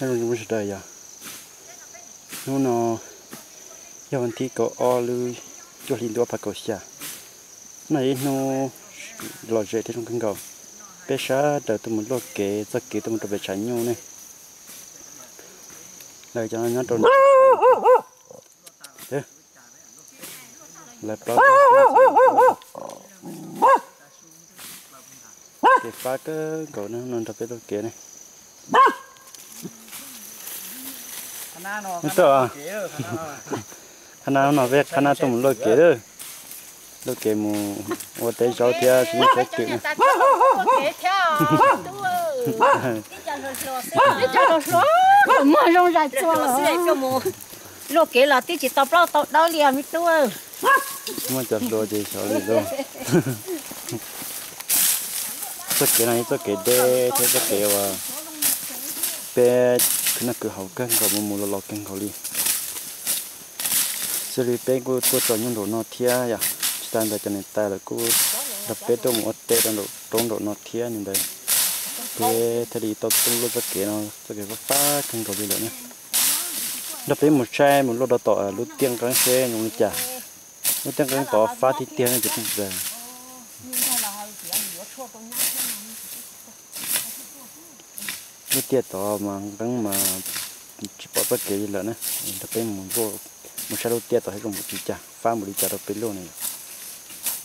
Sawv daws yog, hnub no yog vas thib kaum ob lub cuaj hli ntuj ob phav kaum xya. No yog ib hnub lom zem thiab zoo kawg nkaus. Peb sawv daws tuaj mus luaj kev, txoj kev tuaj mus rau pem tshav nyuj ne. Lawv cov no nyob rau lawv plaub kev fab kawg nkaus no nrog peb luaj kev ne. Qhab na no peb qhab na tuaj mus luaj kev lawm. Luaj kev mus ua teb zaub thiab tsis muaj sab twm na. Luaj kev los twb tsis tau plaub tau dawb li os me tub. Muaj cov hluas ces xyov li lauj. Txoj kev no yog txoj kev deb thiab txoj kev uas peb khwv noj khwv haus kawg nkaus, mus mus los los kawg nkaus li. Xws li peb kuj tuaj txog nyob nraum no thiab yom, tsis tas ntawd cov niam tais lawv kuj nrog peb tuaj mus ua teb rau nraum roob nraum no thiab li ntawd, peb thiaj li tau tuaj luaj txoj kev no, txoj kev fab fab kawg nkaus li lawm na. Nrog peb mus saib mus luaj rau tom lub tiaj nqeeb seb zoo li cas. Lub tiaj nqeeb tod fab tiag tiag ne cov phooj ywg. Lub tiaj tod mas nqeeb mas tsis pom txoj kev li lawm na. Nrog peb mus saib lub tiaj tod saib zoo npaum li cas, fab npaum li cas rau peb luaj na yom.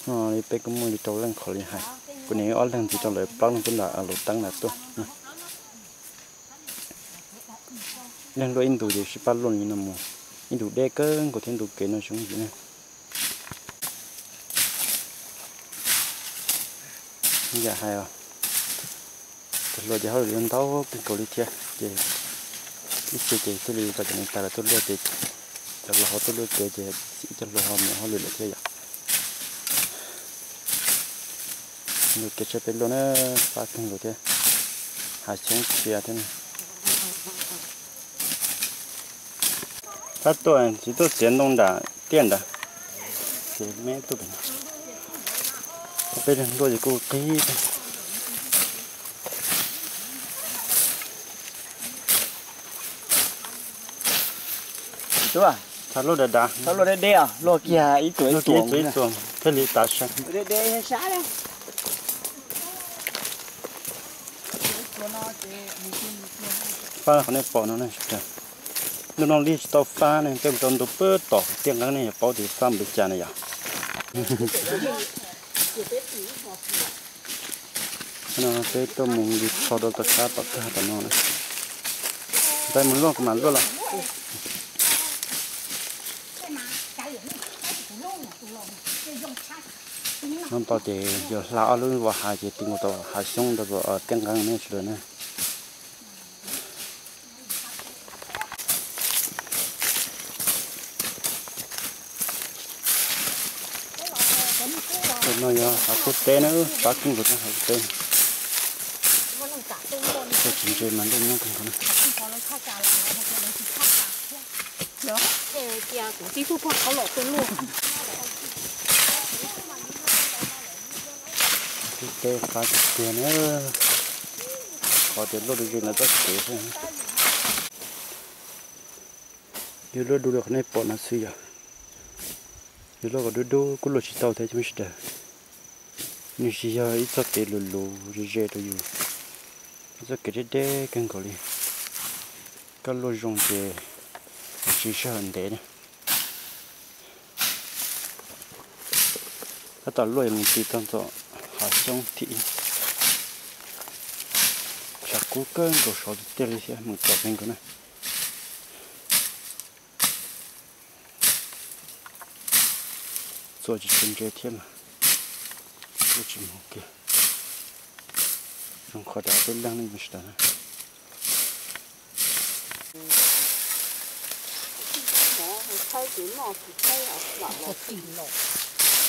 No li peb kuj muaj li rau leej qhov li hais, kuv niam ob leeg ntxiv rau lawv plaub leeg tuaj nram lub teeb nram tuaj. Leej luaj ib ntus ces sib pab luaj li no mus, ib ntus deb kawg nkaus thiab ntu kev no xyov yim ne. Yam hais os, cov hluas ces hauj lwm ntau kawg nkaus li thiab ces ib txhia ces thiaj li kom cov niam tais lawv tuaj luaj ces cov laus ho tuaj luaj kev ces ib cov hluas ho mus hauj lwm lawm thiab yom. Ntu kev tsheb peb luaj na, fab kawg nkaus thiab, hav xyoob txhia thiab. Tab tuaj tsis tuaj txiav ntoo nram tiaj nrad, ces me tuaj pem no, peb luaj ces kuj qig. Txhaj luaj dav dav, txhaj luaj deb deb, luaj kiag ib txuas ib txuas thiaj li tav seev. Fab qhov nej pom no ne, ntu no li tsis tau fab ne, peb mus rau ntu pem tom tiaj nqeeb nej yuav paub tias fab npaum li cas na yom. No peb tuaj mus li txog rau tom sab tom kawg tom no na. Ntais mus luaj kuv mam luaj los. Hnub no ces yog hla ob lub vos hav ces ti nkaus tau hav xyoob rau tiaj nqeeb ne sawv daws na. Tus no yog hav kub teb na, fab kub nkaus thiab hav kub teb. Tsis ntse mas ntuj nyob kawg nkaus na. Kub teb fab tiag tiag na, qhov tias luaj dub zis ntawd txoj kev xwb. Yus luaj dub li qhov nej pom no xwb yog, yus luaj kom dub dub kuj luaj tsis tau thiab cov phooj ywg sawv daws. Nws tsis yog ib txoj kev luv luv ze ze rau yus, ib txoj kev deb deb kawg nkaus li. Koj luaj zoo ces tsis sij hawm ntev na. Tab tom luaj mus ti tau ntxov hav xyoob thim, tshav kub kawg nkaus sov tiag tiag li thiab mus tom neeg nkaus na. Txuas tsis tshua ntse thiab mas kuj tsis mus kiag. Zoo qhov dav peb leeg nej sawv daws na.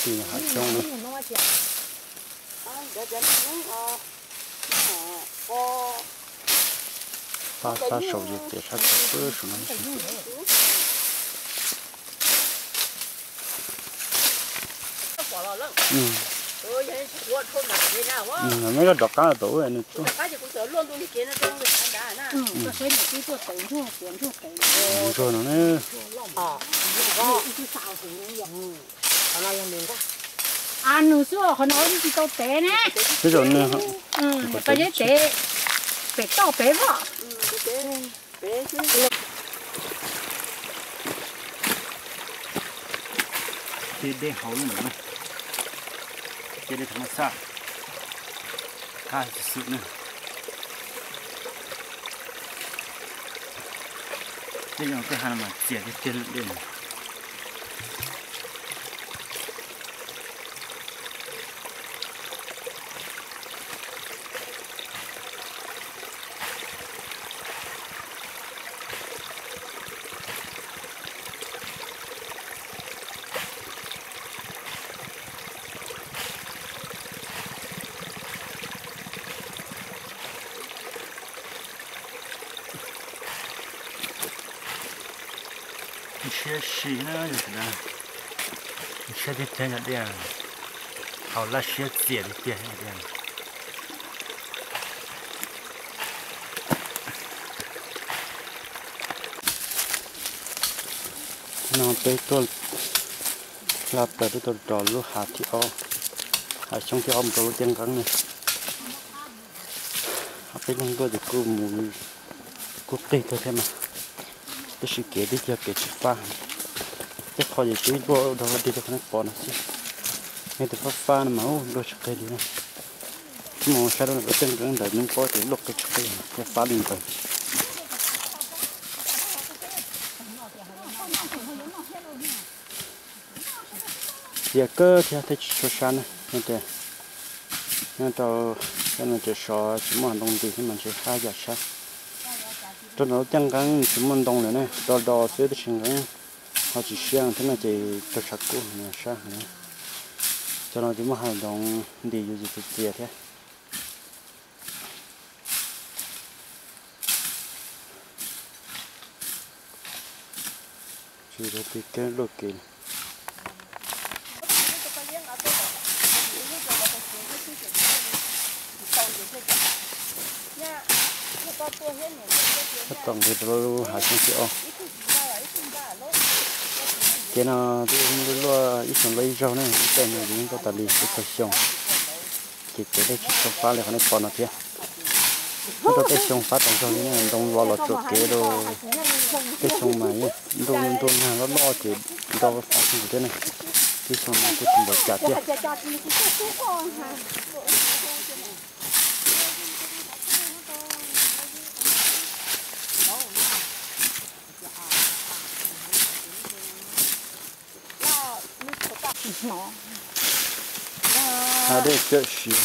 Tim hav xyoob na. Pab sab saum ces tias sab saum pab saum no. Nws rov qab tau nws tuaj. Ntsuag no ne. Nws xwb qhov no tsis tau tev ne. Tej zaum nws, pab yeb tev pem toj pem voj. Tej dej hauv lub ntawd na, ces dej thov mas xaj, qab xwm xwm na. Tej zaum tej ha no mas txias tiag tiag dej. Siab si na, siab tiag tiag yog dej, haus laj siab txias tiag tiag. No peb tuaj hla plaws peb tuaj rau lub hav thib ob, hav xyoob thib ob mus rau lub tiaj nqeeb ne. Peb leeg tuaj ces kuj mus kuj qig kawg thiab mas, tab sis kev twb yog kev tsis fab. Tej qho ces twb luaj dog dig rau qhov nej pom no xwb. Nyob tus fab fab no mas luaj tsis qig li na. Mus saib rau lub tiaj nqeeb ntawd yeej paub tias luaj qig tsis qig, thiaj fab li ntawd. Txias kawg thiab thiaj tsis tshua sab na, nyob rau, nyob rau cov no ces sov tsis muaj ntoo nti thiab mas ntshe haj yam sab. Rau nram lub tiaj nqeeb tsis muaj ntoo lawm ne, do do xwb tab sis nqeeb ho tsis siab thiab no ces rau tshav kub sab heev. Cov no tsis muaj hav zoov nti yus ces txias txias thiab. Tsis tau ti keb luaj kev. Tab tom nqis rau lub hav xyoob thib ob. Kev no twb luaj ib xyoos luaj ib zaug ne, ib tej no yeej tuaj tas li ib txog xyoo. Ces kev dej tsis tshua fab li qhov nej pom no thiab. Nyob rau tej xyoo fab tas zog li ne, ntoo vov los tsuam kev rau tej xyoo mas ntuj nag loj loj ces nrau fab tsis nqus thiab ne. Tej xyoo no kuj tsis npaum cas thiab. Hav dej cawm siv.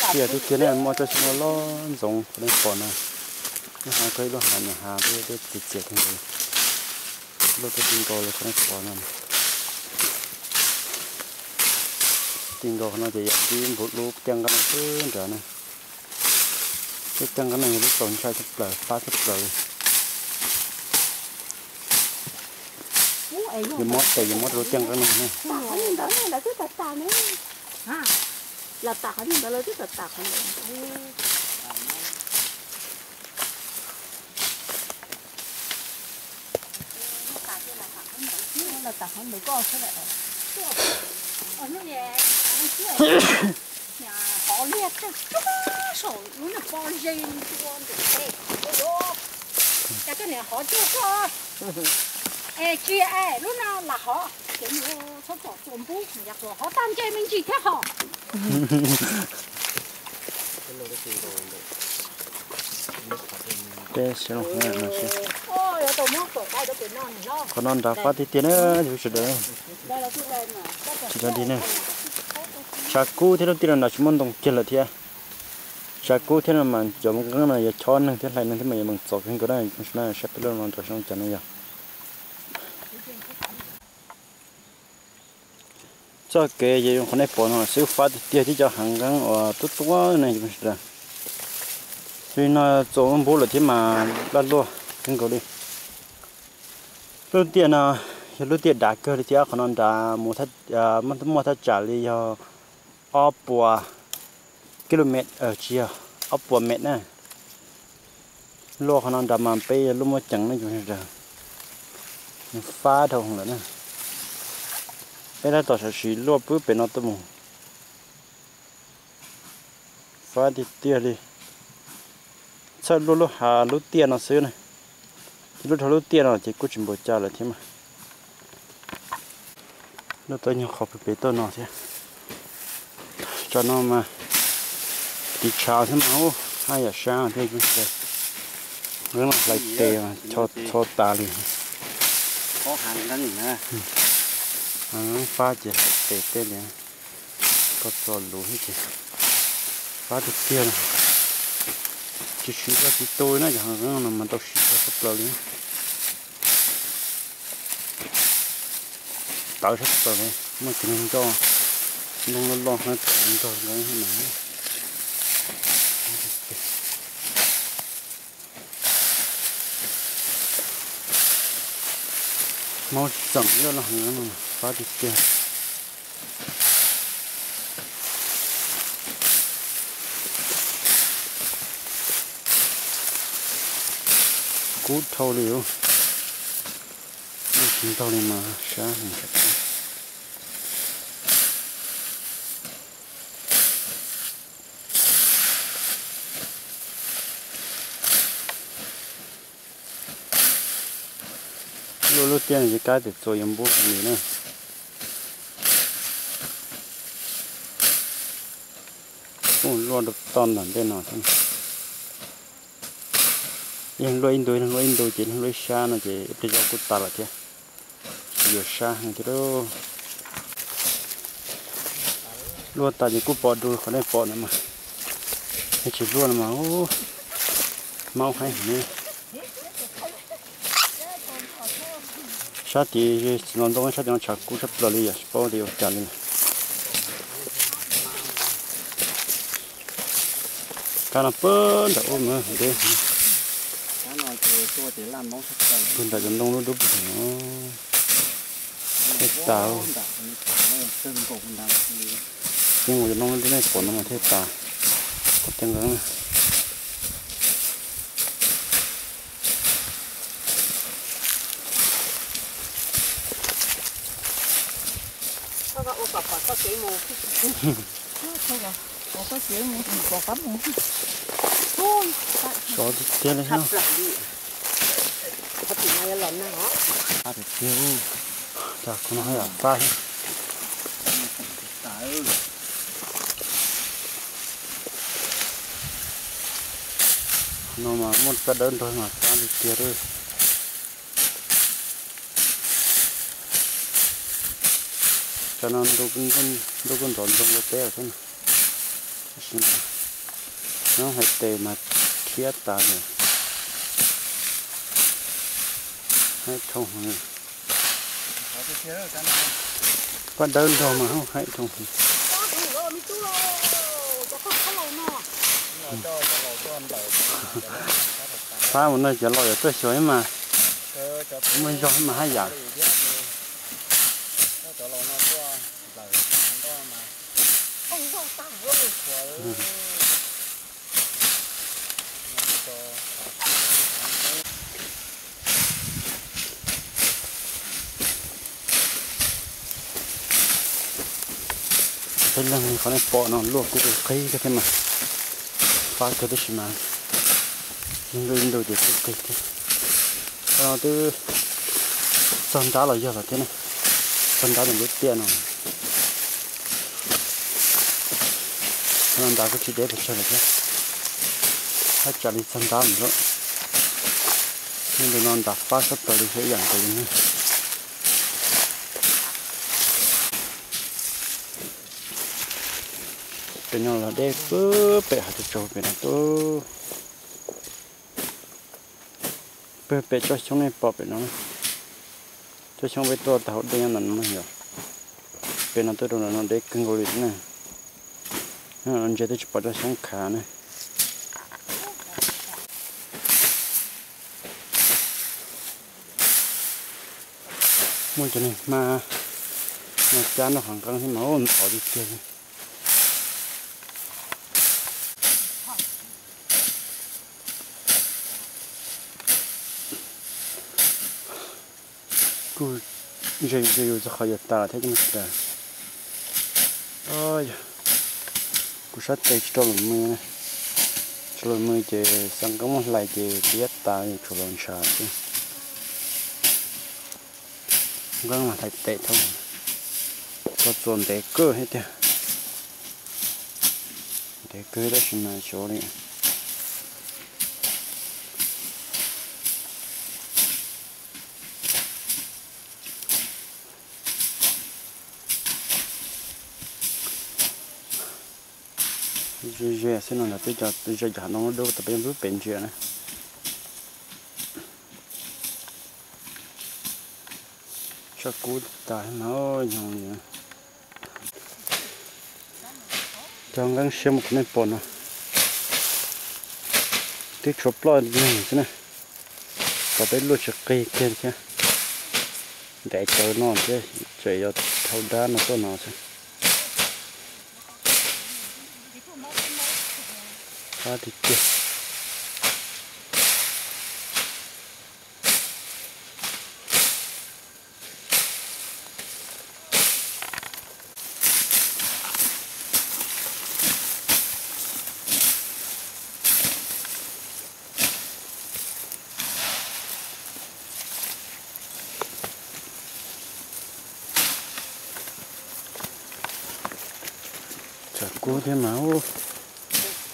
Txias tiag tiag ne, muaj tsob xyoob loj loj ntxoov qhov nej pom no. Lub hav ko ib lub hav nyuam hav dej txias txias kawg nkaus. Lub twb ti nkaus li qhov nej pom no. Ti nkaus qhov no ces yog tib npug lub tiaj nqeeb no xwb nrad na. Lub tiaj nqeeb no yog lub txaus ntshai tshaj plaws, fab tshaj plaws li. Yus mob tes yus mob rau lub tiaj nqeeb no ne. Hov liag tag tsuag saum lub niag pob zeb ntsuab ntawm peb. Cas koj niam hov tiag koj? Es tsis es lub no lam hov, ces txhob txom txuas npub, yog hov tag ntsej me ntsis thiab hos. Peb saib qhov no nrad fab tiag tiag na, yus sawv daws. Tsis tau dig ne. Tshav kub thiab lub tiaj no nrad tsis muaj ntoo kiag lawm thiab. Tshav kub thiab no mas cov nqeeb no yuav chob neeg thiab hlais neeg thiab mas yuav meem txom kawg nkaus na, saib peb lub no nrad zoo cas no yog. Txoj kev ces zoo qhov nej pom no xwb, fab tiag tiag, tib cov hav nqeeb uas tuab tuab ne. Li no txuas npub lawm thiab mas laj luaj kawg nkaus li. Lub tiaj no Yog lub tiaj dav kawg li thiab, qhov no nrad muaj thaj tsam li yog ob puas kilomet, tsis yog, ob puas met na. Luaj qhov no nrad mas peb yog luaj muaj ceem ne, nws fab dhau lawm na. Peb tab tom sam sim luaj pub pem no tuaj mus. Fab tiag tiag li. Txhawj luaj lub hav lub tiaj no xwb na. Ces luaj dhau lub tiaj no ces kuj tsis npaum cas lawm thiab mas. Luaj tau nyuag qhov pem pem tuaj no thiab. Tsam no mas tiv tshav xwb mas ub, haj yam sab thiab. Nqeeb no hlais tes txho tas li. Fab ces hlais tes tej li. Koj txo luv thiab ces fab tiag tiag. Tsis siv koj tsis tu na, cov nqeeb no mas tau siv koj tshaj plaws li. Tawv tshaj plaws li, muaj cov ntoo, ntoo loj loj no tawv nrog nqeeb no. Maub tsis txeem ib lo no, fab tiag tiag. Kub dhau li, tsis ntaug li mas sab heev. Luaj lub tiaj no ces kab tias txua yuav npub heev li na. Kuj luaj rau toj ntawm ntej no thiab. Yog luaj ib ntu, luaj ib ntu ces luaj ib sab no ces ib pliag zog kuj tas lawm thiab. Tsis yuav sab heev thiab lauj. Luaj tas ces kuj pom dua qhov nej pom no mas. Yog tsis luaj no mas maub heev heev li. Sab tid tsis ntoo, sab tid no tshav kub tshaj plaws li, yam tsis paub tias ua cas li lawm. Kab no pag nram ub mas deb. Pag nram cov ntoo dub dub no. Thiaj tas. Ces nkaus cov ntoo dub nej pom no mas thiaj tas. Qhov tiaj nqeeb na. Sov tiag tiag li. Tiag, cas kuv no haj yam fab thiab. No mas muaj cov dawb nrog mas fab tiag tiag li. Cov no ntuj kuj nrov nroo rau peb lawm thiab. Tab sis mas nyob hais tes mas khiab tas li. Haib dhau heev. Pab dawb nrog mas haib dhau heev. Fab mus no cov laus yuav tuaj xyuas mas muaj zog mas haj yam. Peb leeg qhov nej pom no luaj kuj qig kawg thiab mas, fab kawg tab sis mas luaj ib ntu ces kuj qig thiab. Qhov no twb txog nrab los yog lawm thiab ne, txog nrab ntawm lub tiaj no. Qhov no nrad kuj tsis deb pes tsawg lawm thiab, haj tsam li txog nrab mus lawm. Nyob ntawm no nrad fab sab plaws li xyov ib yam nkaus li ne. Pem no los deb pem hav tsuag tsaus pem no tuaj. Pem tsob xyoob nej pom pem no, tsob xyoob peb tuaj tag hauv dej nyob ntawm no yog, pem no tuaj rau ntawm no deb kawg nkaus li na. Ntsia twb tsis pom tsob xyoob khav na. Muaj cov neeg hma no cab noj hav nqeeb thiab mas ntxhov tiag tiag li. Kuj ze ze yus txog qhov yuav tas thiab ces mus tas. Yog kuv sab tes tsis rau lwm mws, tsis rau lwm mws ces xav nqeeb muab hlais ces liab tas yuav tsum los ntshav xwb. Nqeeb mas hlais tes thauj, koj txuas ntev kawg thiab tiag. Ntev kawg tab sis mas xyov li. Ze ze xwb no ntag, twb cov ze cov hav ntoo dub dub tas peb peb ntsia na. Tshav kub tas mas nyoos li. Cov nqeeb siab mus qhov nej pom no, twb tshuav ploj neeg xwb na. Kom peb luaj tsis qig kiag thiab. Ntev cawv no thiab, tseem yog dhau dab no tuaj no xwb. Qab tiag tiag. Tshav kub thiab mas,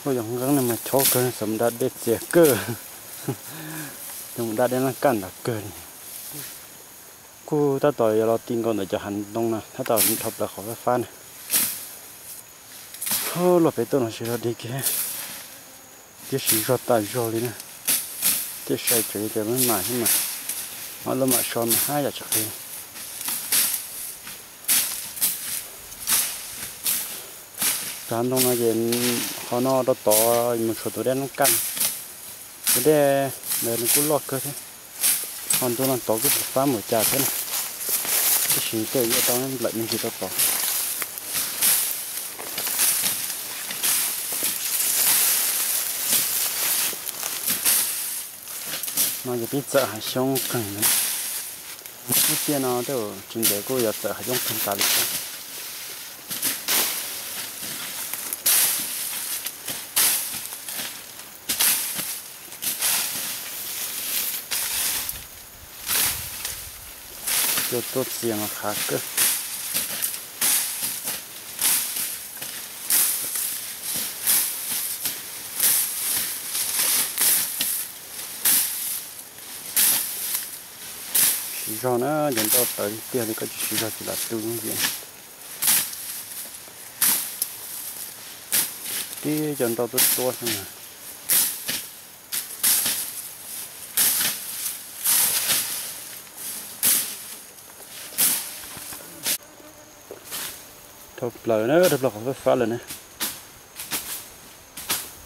ua yog nqeeb no mas chob kawg, xav mus da dej txias kawg, yog mus da dej laj kaj ntag kawg li. Kuj tab tom yuav los ti nkaus ntawm cov hav ntoo no, tab tom dhau plaws qhov fab fab na. Luag pem tuaj no tsis zog dig kiag, tiam sis zog tas zog li na. Tej sai tseem tias mam mam xwb mas, mam laj mam so mas hab yam tsis qhia. Cov hav ntoo no ces qhov no rau tod mus tshuav tus dej laj kaj, tus dej ntawd nws kuj loj kawg thiab. Ho ntu no tod kuj tsis fab mus cas thiab na, tab sis tej yuav tau nplawm me ntsis rau tod. No ces peb txawm hav xyoob qeeg na. Lub tiaj no tej zaum tsis ntev kuj yuav txawm hav xyoob qeeg tas li thiab. Cua tuaj txias mas qhav kawg. Siv zog na, cov nroj tawv tiag li, koj tsis siv zog ces lam tu lub yees. Tib cov nroj tuab tuab xwb na. Dhau plaws na, dhau plaws qhov fab fab lawm na.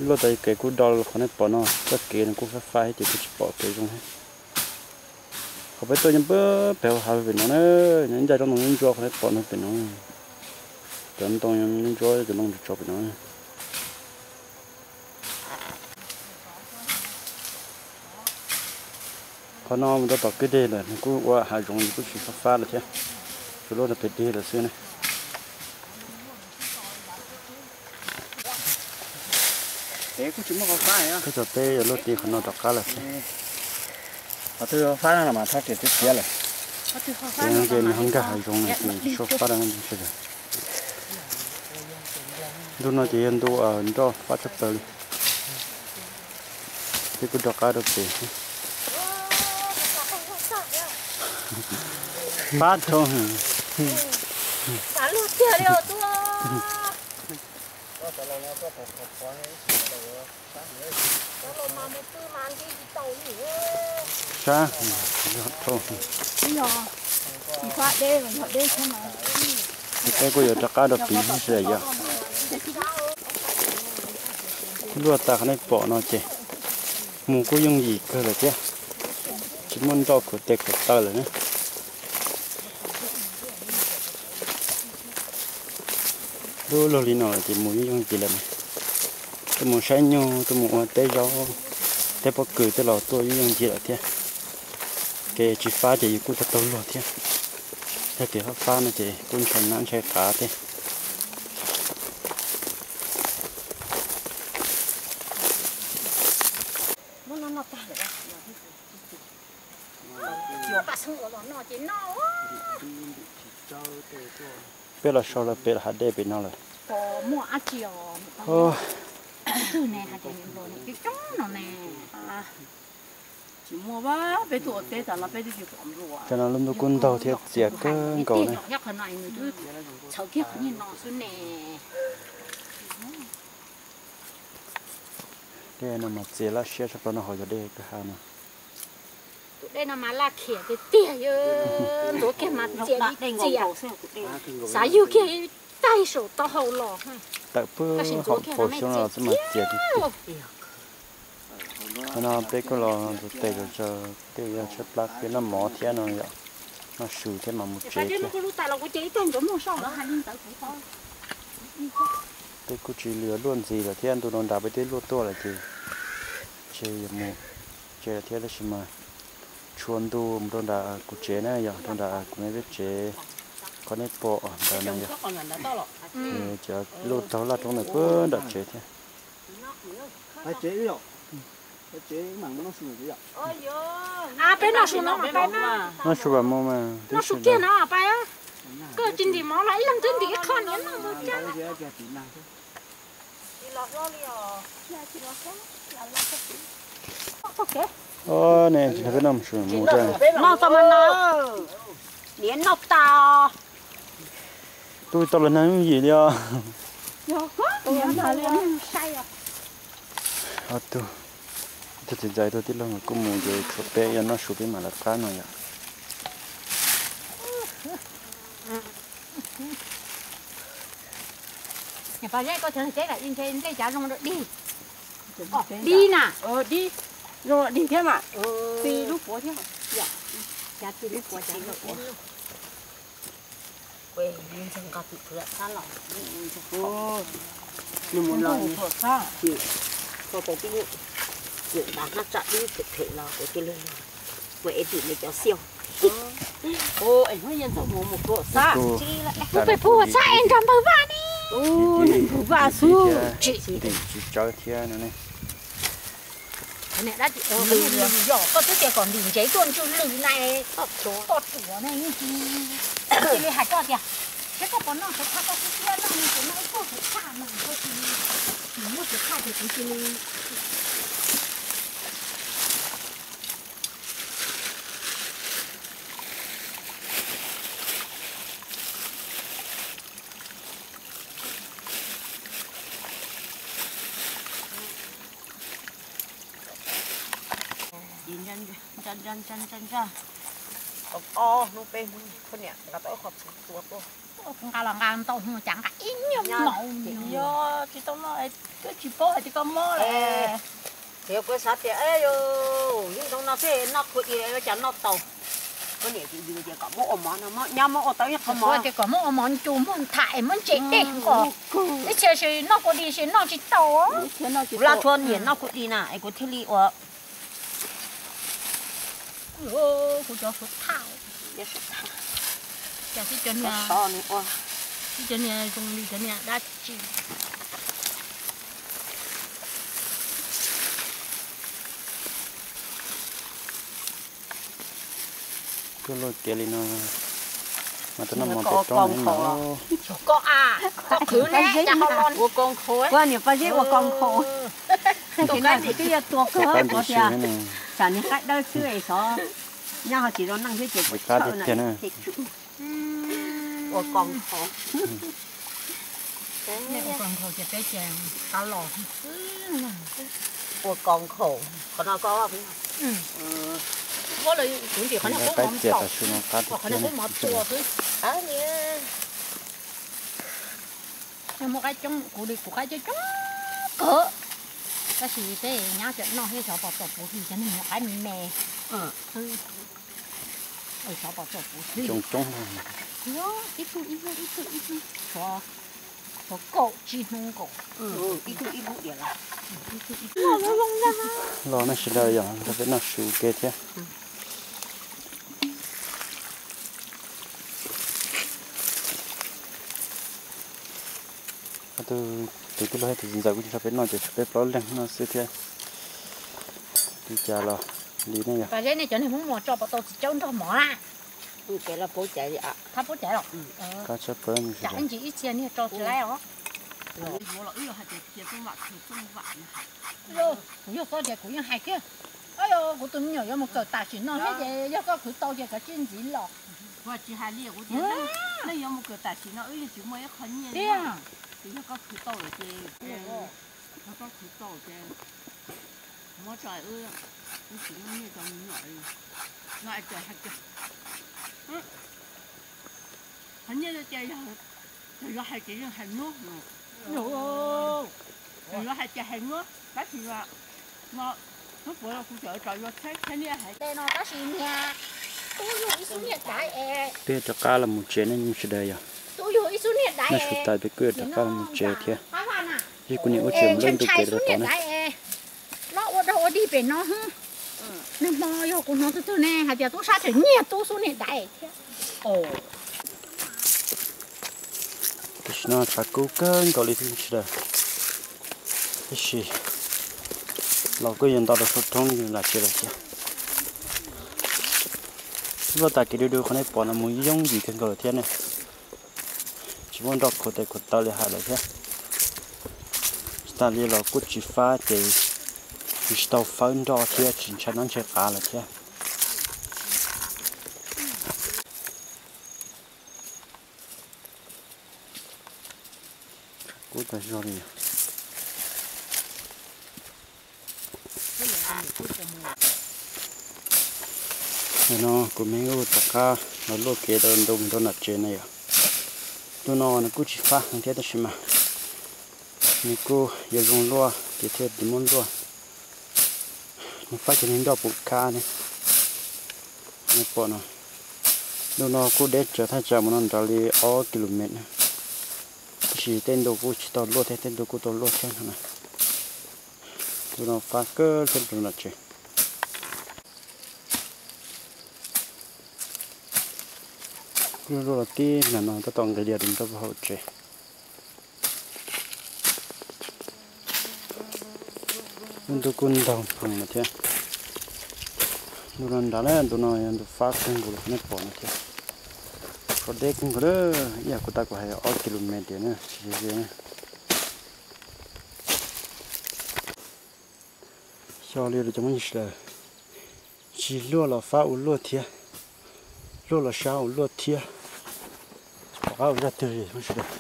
Luaj tas kev kuj do qhov nej pom no, txoj kev nws kuj fab fab thiab ces kuj tsis pom kev zoo thiab. Qhov peb tuaj nyob pem hauv hav pem no na, nyob ncaj roob ntoo ntsuab ntsuab qhov nej pom no pem no. Cov ntoo ntsuab ntsuab, cov ntoo tso tso pem no. Qhov no mus rau tom kwj deg lawm nws kuj ua hav zoov, nws kuj tsis fab fab lawm thiab, tsuas luaj rau pem deg lawm xwb ne. Peb txog peb yuav luaj ti qhov no rov qab lawm xwb. Ces nws ho nkag hav zoov no ces tsis tshua fab dab tsi li. Ntu no ces yog ntu nroj fab tshaj plaws li. Peb kuj rov qab rau pem. Fab dhau. Sab, yog dhau. Ces peb kuj yuav rov qab rau pem sib yom. Luaj tas qhov nej pom no ces mus kuj yooj yim kawg lawm thiab, tsis muaj nroj khuv tes khuv taw lawm na. Lub lug li no lawm ces mus yooj yooj yim lawm na. Tuaj mus saib nyuj, tuaj mus ua teb zaub, teb pob kws, tej los tuaj yooj yooj yim lawm thiab. Kev tsis fab ces yus kuj tau taug luag thiab. Yog kev fab fab no ces kuj ntshai nab ntshai qav thiab. Peb los sau lawm pem hav dej pem no lawm. Cov no lub ntuj kuj ntaug thiab txias kawg nkaus na. Dej no mas txias laj siab tshaj plaws no hauv cov dej kwj ha no. Tus dej no mas laj khiam tiag tiag, yuav ntxuav kiag mas txias li txias, xav yug kiag taig saum taub hau los. Tawm puag hauv phaum xyoob no los xwb mas txias tiag tiag. Qhov no peb kuj los ntxuav tes zog, tej yog tshaib plab thiab noj mov thiab no yom, noj su thiab mas mus tsev thiab. Peb kuj tsis yuav luaj ntxiv lawm thiab, ntu no nram peb twb luaj tuaj lawm ces tseg yuav mus tsev lawm thiab, tab sis mas tshuav ntu mus rau nram kuv tsev na yom, rau nram kuv me peb tsev, qhov nej pom ntawd na yom, ces luaj taug laj roob ntawd puag nram tsev thiab. Peb noj su no, noj su kiag no pais, koj tsis ntim mov los ib leeg twb ntim ib qho niam noj mus cab. Peb noj su mus, noj tau mas no, niam noj tas. Tub tau los nag yooj yim li os. Ob tug, ib tug txiv ntxawm ib tug tij laug nkawd kuj mus ces tshuav peb yog noj su peb mam lawv qab no yom. Niam Paj Zeb, koj cov ntshe ntshe cav zoo rau dig. Dig na. Dig, zoo dig thiab mas. Txi lub puav thiab. Cav txi lub puav, cav lub puav. Nws mus los, koj tus tib nyuj, nws nqa hnab tsam dib phem phem los kuv cia li ua es tim li cov xiaus. Hnub yeej txog mus mus kuv xab, kuv pem pub ua txhab es nrog npawg Vaj ne. Npawg Vaj xwb, tim tsis tsawv thiab no ne. Lwm yog koj twb tias kom ntim ntsev tuaj ntsw lwm na, koj ruam ne, yeej tsis, cia li hais koj tias, seb koj puas noj, seb koj xub siab noj no ces noj ib tug suav tshaj no, koj cia li, tsis muaj suav tshaj ces kuv cia li. Ces ntsa ntsa ntsa ntsa ntsa ntsa, tau ob hnub peb hnub poj niam nqa tau ib qho txhuv tua tuaj. Nqa los nqa ntau hwv cas nqa ib nyuag maum. Yog tsis tau noj, twb tsis paub hais tias koj mob lawm. Yog kuv xav tias, yus yeej zoo no xwb noj qhuav di cas noj tau. Poj niam ces yus tias kom muab ua mov no, nyab muab ua tau ib qho mov, tias kom muab ua mov ncus muag ntham es muab ntse dej nqos. Ib txhia noj qhuav di, tsis noj tsis tau. Kuv laj txhua niam noj qhuav di na es kuv thiaj li ua. Kuv cov suav thaj, cas tib cov niag, tib cov niag zoo li cov niag dab tsi. Tuaj luaj kev li no mas tuaj noj mov pem roob no. Koj a, koj qhwv ne, cas ho los ua koo nkhaus. Kuv niam Paj Zeb ua koo nkhaus. Twb yog tua kawg, tias tsam niag qaib dawb xwb es xyov nyob ho tsis zoo neej thiab ces qab tiag tiag na. Ua koo nkhaus. Ua koo nkhaus ces peb ces qab los. Ua koo nkhaus, qhov no koj, kuv ntim qhov no kuv mov ntaus, qhov no kuv mov tua xwb. Yog muaj qaib coob, kuv li kuv qaib coob coob kawg, tab sis peb nyab cov noj thiab xyov pom txaus puv hli, cov neeg nyuam qaib me me xwb. Xyov pom txaus puv hli. Coob coob, ib tug ib tug ib tug ib tug xyov. Kaum tsib hnub nkaus. Los nej sawv daws yog nrog peb noj su ua ke thiab. Tus tij laug thiab tus txiv ntxawm kuj tsis nrog peb noj ces tshuav peb plaub leeg noj xwb thiab. Li cas los li ne yog. Pas zeb nej cov niag Hmoob Muas tso puas tau txiv caub nrog mov na? Qab tshaj plaws. Ib ntsis ib txhia niag tso tsis laib os. Kuv yog koj ces kuv yeej hais kiag, kuv tus me nyuam yuav mus kawm tam sim no thiab ces yog koj khwv tau ces koj tsij ntxiv los. Kuv tsis hais li, kuv tias nej yuav mus kawm tam sim no wb yeej tsis muaj ib qho nyiaj li. Tiag, ces yog koj khwv tau lawm ces, yog koj khwv tau ces muab tso, wb tsis muaj nyiaj rau me nyuam li. No es hais tias, qhov nyiaj no ces yog, yog hais ces yeej hais nyuaj, yog hais ces hais nyuaj, tab sis no hnub puav los kuv tseem tau yuav txhab txhab niaj hais no tab sis niag tub yug ib xub niag daiv es peb rov qab los mus tsev ne sawv daws yog. Tub yug ib xub niaj daiv, nej sawv daws peb kuj yuav rov qab los mus tsev thiab. Tab sis kuv niam ua tsev mus lawm ntu kev rau tod na. Los ua dog ua dig pem no, nag hmo yog kuv hnov tug tug ne hais tias tub sab tseem nyiag tub xub niag daiv thiab. Tam sim no tshav kub kawg nkaus li thiab sawv daws, tab sis los kuj yuav nto rau saum roob lam tsev lawm thiab. Luaj tas kev du du qhov nej pom no mus yooj yim kawg nkaus lawm thiab ne. Tsis muaj nroj khuv tes khuv taw li hais lawm thiab. Tsis tas li los kuj tsis fab ces tsis tau fawb nroj thiab tsis ntshai nab ntshai qav lawm thiab. Kub tag zog li. Nim no kuv me kuj rov qab los luaj kev rau ntu mus rau nram tsev na yom. Ntu no nws kuj tsis fab heev thiab tab sis mas nws kuj yuav zoo luaj ces thiaj li muab luaj. Nws fab cov niag nroj pum khab ne, nej pom no. Ntu no kuj deb tsawv thaj tsam mus no nrad li ob ki lo mev na, tab sis tej ntu kuj tsis tau luaj thiab tej ntu kuj tau luaj thiab no na. Ntu no fab kawg thiab rau nram tsev. Kuj luaj los tib nram no tab tom nqis lias rau nram hauv tsev. Lub ntuj kuj ntaug nploos lawm thiab. Ntu no nrad na, ntu no yog ntu fab kawg nkaus li nej pom no thiab. Tso deb kawg nkaus lawm, ib yam kuv tas kuv hais ob ki lo mev tias na, tsis ze ze na. Xyov li los cov phooj ywg sawv daws, tsis luaj los fab ua luaj thiab, luaj los sab ua luaj thiab, tsis pom qab ua zaj twg li phooj ywg sawv daws.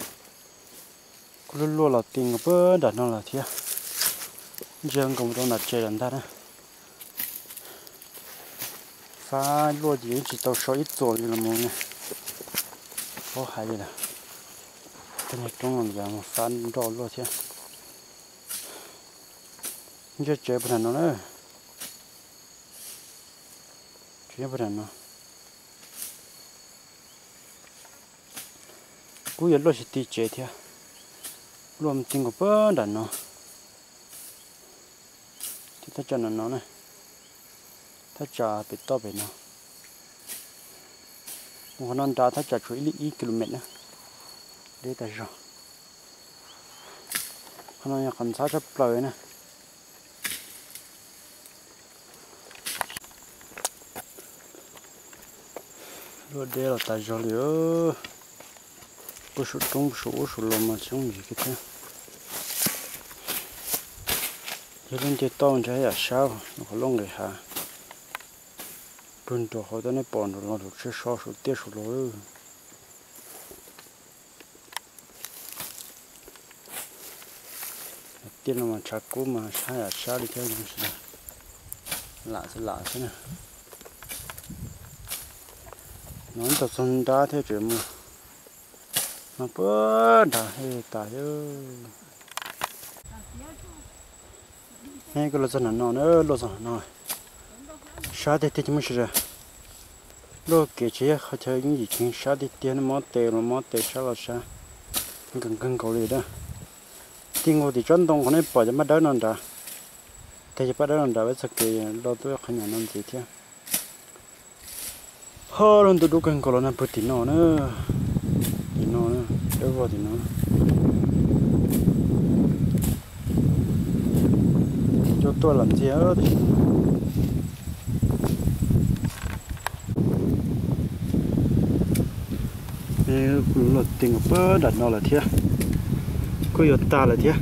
Kuj luaj luaj los ti nkaus puag nram no lawm thiab, ntsia nkaus rau nram tsev lawm ntag na. Fab luaj ces yeej tsis tau so ib txuas li los mus ne. Paub hais li lawm, tej niag roob no yog mus fab nroj luaj thiab. Ntsia tsev puag nram no na. Tsev nyob puag nram no. Kuj yuav luaj tsis ti tsev thiab, luaj mus ti nkaus puag nram no. Thiab thaj tsam no no na, thaj tsam pem toj pem no, mus qhov no nrad thaj tsam tshuav ib li ib ki lo mev na, deb tas zog. Qhov no yog qhov ntxhab tshaj plaws na. Luaj deb los tas zog li. Puag saum roob puag saum ub saum los mas tsis yooj yim kiag thiab. Yog lub ntiaj teb ntshe haj yam sab, qhov loj nqis hav. Puag nram hauv teb nej pom nram los saum tsheb so saum tiaj saum los. Tiaj no mas tshav kub mas haj yam sab li thiab, lam xwb lam xwb na. No ib tog txog nrab thiab tseem mus no puag nrad tas thiab. Kuv los txog nram no na, luaj txog nram no, sab tiag tiag cov phooj ywg sawv daws. Luaj kev tsis yog qhov chaw yooj yim, sab tiag tiag, mob tes los mob tes, sab los sab. Nkees kawg nkaus li a. Tig nkaus tim tsob ntoo qhov nej pom cov paj dawb no nrad. Teg cov paj dawb no nrad, peb txog kev los tuaj qhov nyuam no ntxiv thiab. Ho lub ntuj dub kawg nkaus los nag pw tim no na. Tim no na, dawb vog tim no. Cua tuaj los ntxiag. Kuv los tig nkaus pab nram no lawm thiab, kuj yuav tag lawm thiab.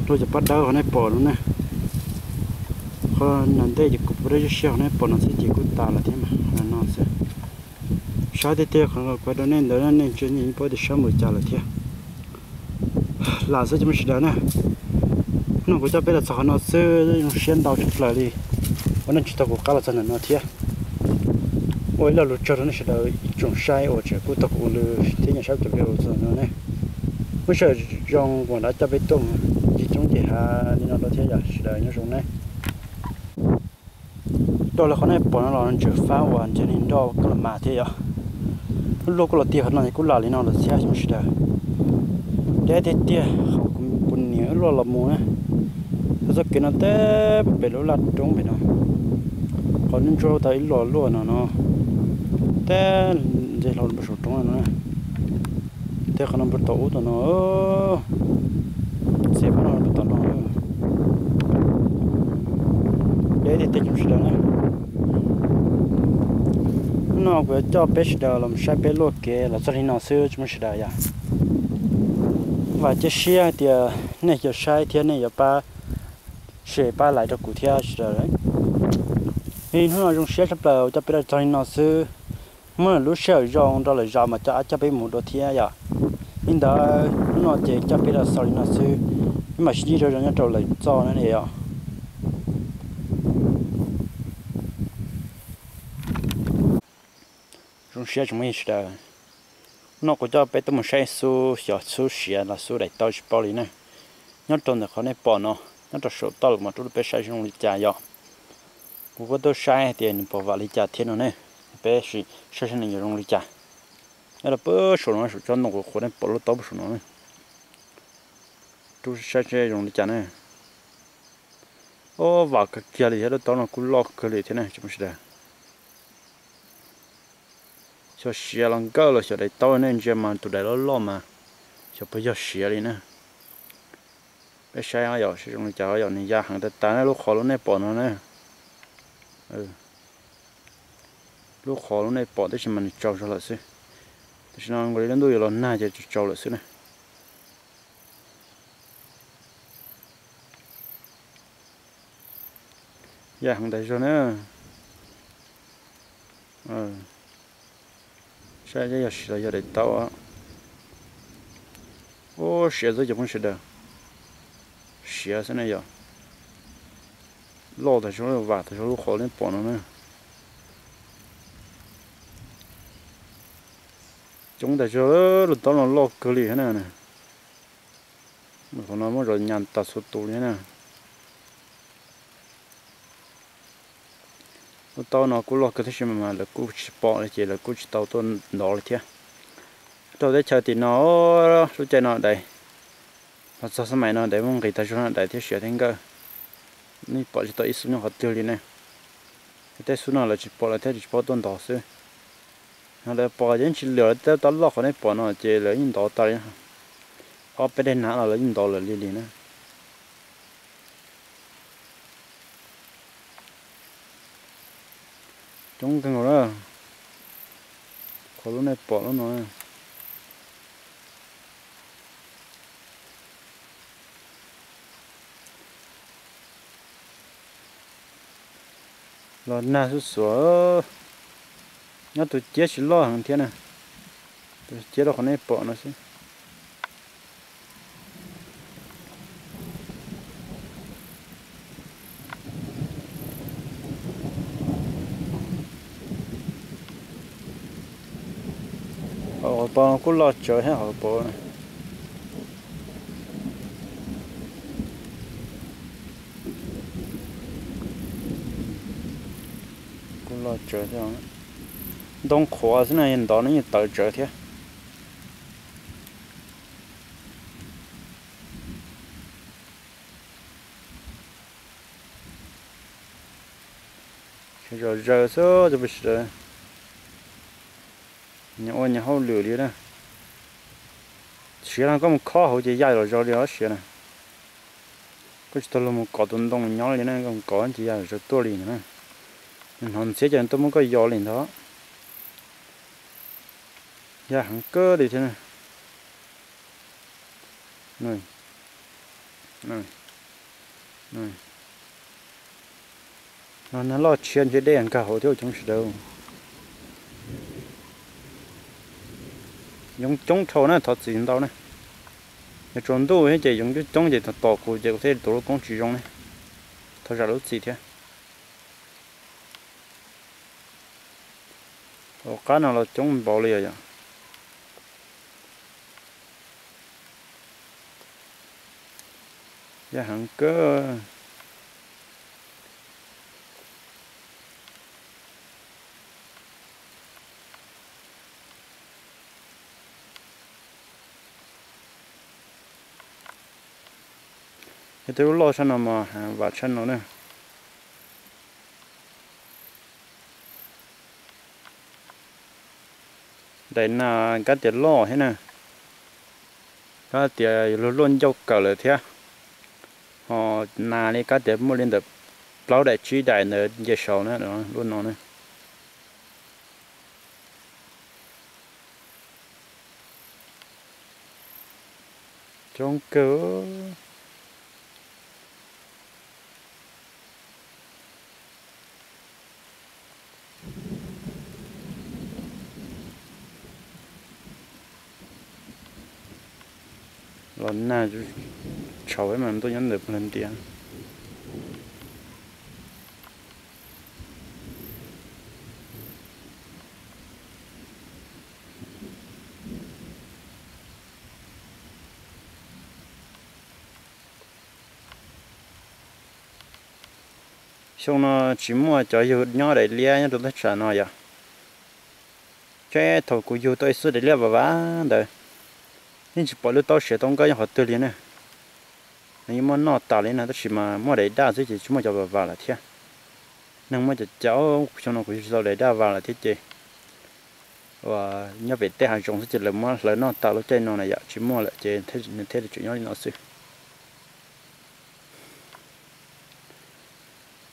Luaj cov paj dawb qhov nej pom no ne. Qhov nram ntej ces kuv pab dawb siab siab qhov nej pom no xwb ces kuj tas lawm thiab mas no xwb. Sab tiag tiag qhov kuv hais rau nej ntawd nej tsis nyeem paub tias sab mus cas lawm thiab. Lam xwb cov phooj ywg sawv daws na, hnub no kuv coj peb los txog qhov no xwb, zoo siab ntau tshaj plaws li. Ua nej tsis tau kuv qab los txog ntawm no thiab. Ua ib lo lus tsaug rau nej sawv daws ib tsoom saib uas tseem kuj tau kuv ua lus thiab nyiam saib kuv cov video txog ntawm no ne. Muaj sij hawm zoo kuv mam rov coj peb tuaj mus ncig coob ces hais li no rau thiab yom, sawv daws nyob zoo ne. Rau lawv qhov nej pom no los ntseem fab uas nrhiav li nroj koj los mas thiab yom. Lub luaj kuj los tiag qhov no es kuj lam li no lawm thiab cov phooj ywg sawv daws. Deb tiag tiag, qhov kuv niam wb luaj los mus na, txoj kev no teb pem lub laj roob pem no, qhov ntsuab tau ib los luaj no no, teb ntse hlo rau saum roob no na. Tej qhov no npawg tom ub tom no, txiav phab no npawg tom no. Deb tiag tiag cov phooj ywg sawv daws na. Hnub no kuv yuav coj peb sawv daws los saib peb luaj kev los txog li no xwb cov phooj ywg sawv daws yom. Vam thiab cia siab hais tias nej yuav saib thiab nej yuav pab share pab like rau kuv thiab sawv daws. Hnub no zoo siab tshaj plaws coj peb los txog li no xwb. Muaj lub sij hawm zoo rau lwm zaus mas coj peb mus dua thiab yom. Li ntawd hnub no ces coj peb los xaus li no xwb, peb mam sib ntsib rau zoo nyob rau lwm txoj na yom. Zoo siab tsoom phooj ywg sawv daws, hnub no kuv coj peb tuaj mus saib xub xyov xub siav los xub daim taub tsis paub li na. Nyob rau ntawm qhov nej pom no, nyob rau saum toj lawm mas rub rau peb saib zoo li cas yom. Kuv kuj tuaj saib hais tias nws puas vam li cas thiab no ne. Peb sim saib saib nws yuav zoo li cas. Nyob rau pem saum no, saum tsob ntoo kuv qhuav nej pom lub taub saum no, rub saib seb zoo li cas ne. Ob, vam kawg kiag li thiab, lub taub no kuj loj kawg li thiab ne tsoom phooj ywg sawv daws. Xyov siav los nkawj los xyov daim taub nej ntsia mas tus daim loj loj mas xyov puas yog siav li na. Peb saib yom, saib zoo li cas yom, nws ya heev tas tas na, lub qhov lub nej pom no na. Lub qhov lub nej pom tab sis mas nws tsaus zog lawm xwb. Tam sim no nkaus li lub ntuj yuav los nag ces tsaus lawm xwb na. Ya heev tas zog na. Saib yog siav los yog daim taub. Ub, siav xwb cov phooj sawv daws. Siav xwb na yom. Loj tas zog, vam tas zog lub qhov nej pom no na. Coob tas zog, lub taub no loj kawg li thiab na. Qhov no muab zov nyas tas txhua tus li na. Lub taub no kuj loj kawg tab sis mas lawv kuj tsis pom li ces lawv kuj tsis tau tuaj ntov li thiab. Rau teb chaws tim no lub caij no dais, los txog xab maim no dais muaj nqis tag zog na, dais thiab siav thiab nkawj. Nej pom tsis tau ib xub nyob qhov twg li ne. Tej xub no lawv tsis pom lawv thiaj tsis paub tuaj ntov xwb. Yog lawv pom ces yeej tsis liam, lawv tej taub loj qhov nej pom no ces lawv yeej ntov tas li. Ob peb daim nag los lawv yeej ntov lawm li li na. Coob kawg nkaus na. Qhov lub nej pom lub no los nag xuj xuav, nyob tus ciab tsis loj heev thiab na. Tus ciab rau qhov nej pom no xwb. Hauv paus kuj loj tsawv thiab hauv paus. Kuj loj tsawv thiab. Ntoo qhuav xwb na, ntov no yeej tawv tsawv thiab. Zom zaws xwb cov phooj ywg sawv daws, nyias ua nyias hauj lwm li na. Siav no koj mus khob hauv ces ya los zog li os siav na. Koj tsis tau luag mus kov tus ntoo nyob li na, koj mus kov ces ya los zog tuaj li ntag na. Nws hnov ntxhiab ces nws tuaj muab koj yos li ntag. Ya heev kawg li thiab. Nag loj tshiab ntshe dej nkag hauv thiab coob sawv daws. Yoov coob dhau na, thov txim ntau na. Yog tsaus ntuj thiab ces yoov coob coob ces tos kuv ces kuv thiaj tuav lub koob tsis zoo ne. Thov zam lub txim thiab. Ua qab no los coob npaum li os yom. Ya heev kawg. Yog tej lub loj tshaj no mas vam tshaj no na. Daim nas kab tias loj thiab na, kab tias luag luaj ncauj kawm lawm thiab. Ho nas li kab tias muaj li ntawm plaub daim tsib daim ntawd nce saud na, lub no na. Coob kawg. Los nag tshauv mas ntuj nyob ntawm plag ntiav. Xyoo no tsis muaj cov yug nyob daim liab nyob rau thaj tsam no yom. Tseb thaum kuv yug tau ib xub daim liab vam vam ntawd, yeej tsis pom lub taub siav taub nkawj nyob qhov twg li na. Nws yeej muaj noj tas li na, tab sis mas muaj daim daj xwb ces tsis muaj cov vam vam lawm thiab. Neeg muab cov cav, xyoo no kuv yug tsis tau daim daj vam lawm thiab ces uas nyob pem tej hav zoov xwb ces lawv muab hlawv noj tas lub caij no na yom, tsis muaj lawm ces nws thiaj li tseem nyob li no xwb.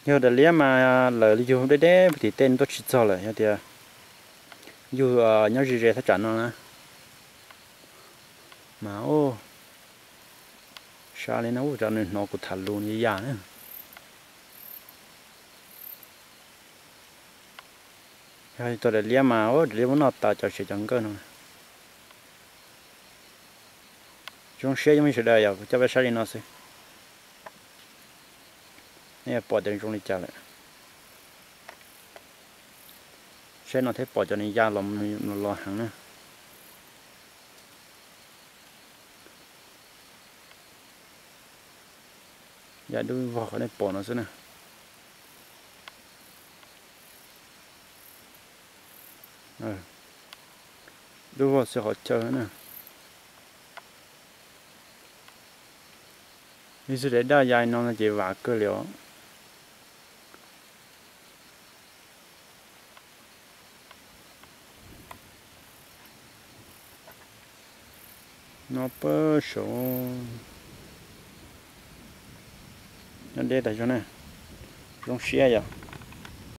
Yog daim liab mas lawv yug deb deb puag tim tej tuaj tsis txog lawm, yog tias yug nyob ze ze thaj tsam no na mas ua sab li no ua rau nws hnov kuv tham lus nws yam na. Yog tau daim liab mas daim liab muab noj tas cov siav cov nkawj no. Zoo siab ib yam sawv daws yog kuv coj peb saib li no xwb. Nej pom tias zoo li cas lawm? Saib no thiab pom cov nws ya los los heev na. Ya dub vog qhov nej pom no xwb na. Dub vog xwb qhov chaw na. Ib xwb daim daj ya no no ces vam kawg li os. No pab saum nyob deb tas zog na. Zoo siab yom.